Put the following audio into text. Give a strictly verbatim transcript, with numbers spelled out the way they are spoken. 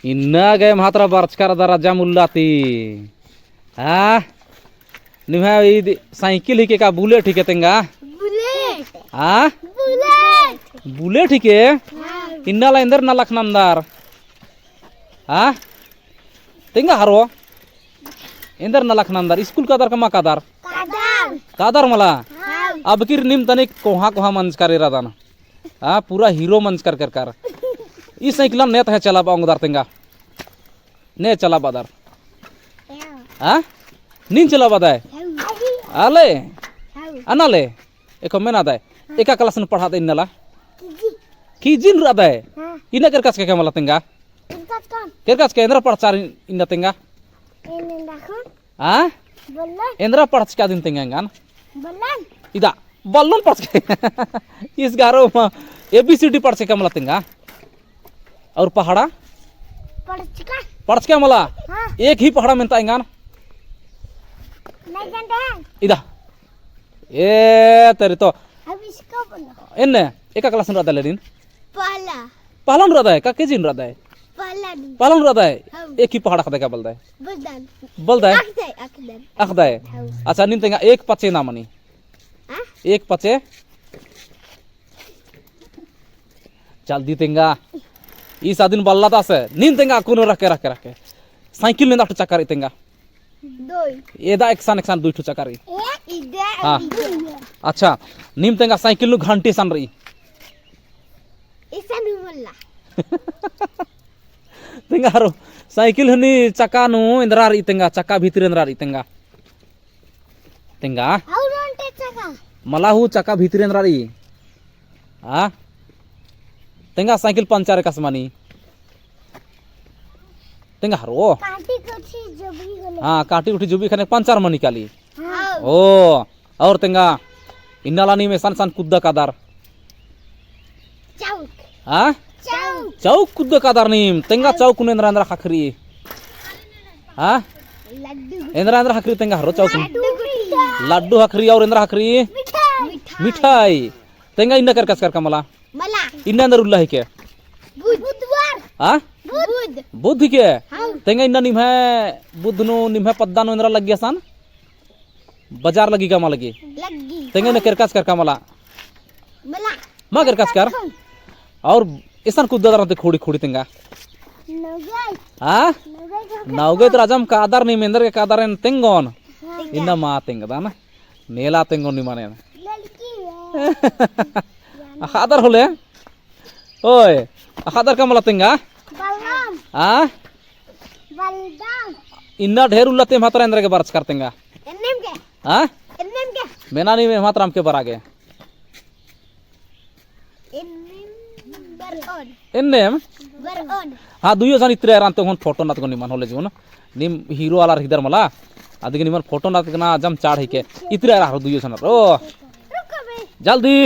इन्ना गे एम्है तरा बरचका रअदर अजम उल्ला ती। हाँ? निम्है ईद साइकिल हिके का बुलेट हिके तेंगा? बुलेट। हाँ? बुलेट। बुलेट हिके? हाँ। इन्ना ला एन्देर नलख नन्दर? हाँ? तेंगा हरो? एन्देर नलख नन्दर? स्कूल कादर का मा कादर? कादर। कादर मला? हाँ। अबकिर नीम तनिक कोहाँ कोहाँ मंजकर एरादन। हाँ, पूरा हीरो मंजकर केरकर। ई साइकिलन ने तहे चलाबआ ओंगदर तेंगा? ने चलाबअदर? हाँ? नीन चलाबअदय? हाँ। आले? हाँ। अनाले? एको मेनादय? हाँ। एका क्लास नू पढ़ादय इन्ना ला? केजी। केजी नू रअदय? हाँ। इन्ना केरकस का मला तेंगा? केरकस का? केरकस का एन्दरा पढ़चर इन्ना तेंगा? एन्ने देखो। हाँ? बल्लन। एन्दरा पढ़चका दिम तेंगा एंगन? बल्लन। इदा, बल्लन पढ़चका। इस गारो मा A B C D पढ़चका मला तेंगा। और पहाड़ा? पढ़चका। पढ़चका मला? हाँ। एक ही पहाड़ा मेन्ता एंगन? नहीं जानते हैं। इदा। ए, तेरी तो। अब इसको बोलो। एन्ने, एका क्लास नू रअदय लेरिन? पहला। पहला नू रअदय, का केजी नू रअदय? पहला नू। पहला नू रअदय? हाँ। एक ही पहाड़ा अख़दय का बलदय? बलदन। बलदय? अख़दय, अख़दन। अख़दय? हाँ। अच्छा, नीन तेंगा एक पचे ना मनी। हाँ? एक पचे? जल्दी तेंगा। ई सादिन बल्ला तासे। नीन तेंगा कुनो रखे, रखे, रखे। साइकिल नू एन्दा ठो चक्का रई तेंगा? दुई। एदा एकसन, एकसन दुई ठो चक्का रई। एक, इदे, हाँ। इदे। अच्छा, नीम तेंगा साइकिल नू घंटी एसन रई? एसन हूँ मला। तेंगा हरो, साइकिल हूँ नी चक्का नू एन्दरा रई तेंगा, चक्का भीतरी एन्दरा रई तेंगा। तेंगा? और ओन्टे चक्का? मला हूँ चक्का भीतरी एन्दरा रई। हाँ? तेंगा साइकिल पंचर एकासे मनी। तेंगा हरो। काटी कुटी जुबी होले। हाँ, काटी कुटी जुबी ख़ने पंचर मनी काली। हाँ। ओ, और तेंगा, इन्ना ला नीम एसन एसन कुद्दा कादर? चौक। हाँ? चौक। चौक कुद्दा कादर नीम, तेंगा हाँ। चौक नू एन्दरा एन्दरा ख़क्खरी? हाँ? लड्डू। एन्दरा एन्दरा ख़क्खरी तेंगा हरो चौक नू? लड्डू गुट्ठी। लड्डू ख़क्खरी और एन्दरा ख़क्खरी? मिठाई। मिठाई। तेंगा इन्ना केरकस केरका मला? मला। इन्ना एन्दर उल्ला हिके? बुध। बुधवार। हाँ? बुध। बुध हिके? हाँ। तेंगा इन्ना निम्है बुध नू, निम्है पद्दा नू एन्दरा लग्गी असन? बजार लग्गी का मा लग्गी? लग्गी। तेंगा इन्ना केरकस केरका मला? मला। मा केरकस केरका? और एसन कुद्दा दरते खुड़ी खुड़ी तेंगा? नौगई। हाँ? नौगई का नौगई तो अजम कादर नीम एन्दर गे कादर एन तेंगोन। हाँ। इन्ना मा तेंगदन। नेला तेंगोन निमन एन। लड़की है। अख़दर होले? ओय, अख़दर का मला तेंगा? बलराम। हाँ? बलराम। इन्ना ढेर उल्ला ती एम्है तरा एन्दर गे बरचकर तेंगा? एन्नेम गे। हाँ? एन्नेम गे। मेना नीम एम्है तरा अमके बरआ गे। एन्नेम बरओन। एन्नेम? बरओन। हाँ, दुइयो जन इतरा एरा अन्ते होन फोटो नतगोन निमन होले जून। नीम हीरो आलर हिकदर मला। अदिगे निमन फोटो नतगना अजम चाड़ हिके। इतरा एरा हरो दुइयो जन। ओ। रुको बे। जल्दी।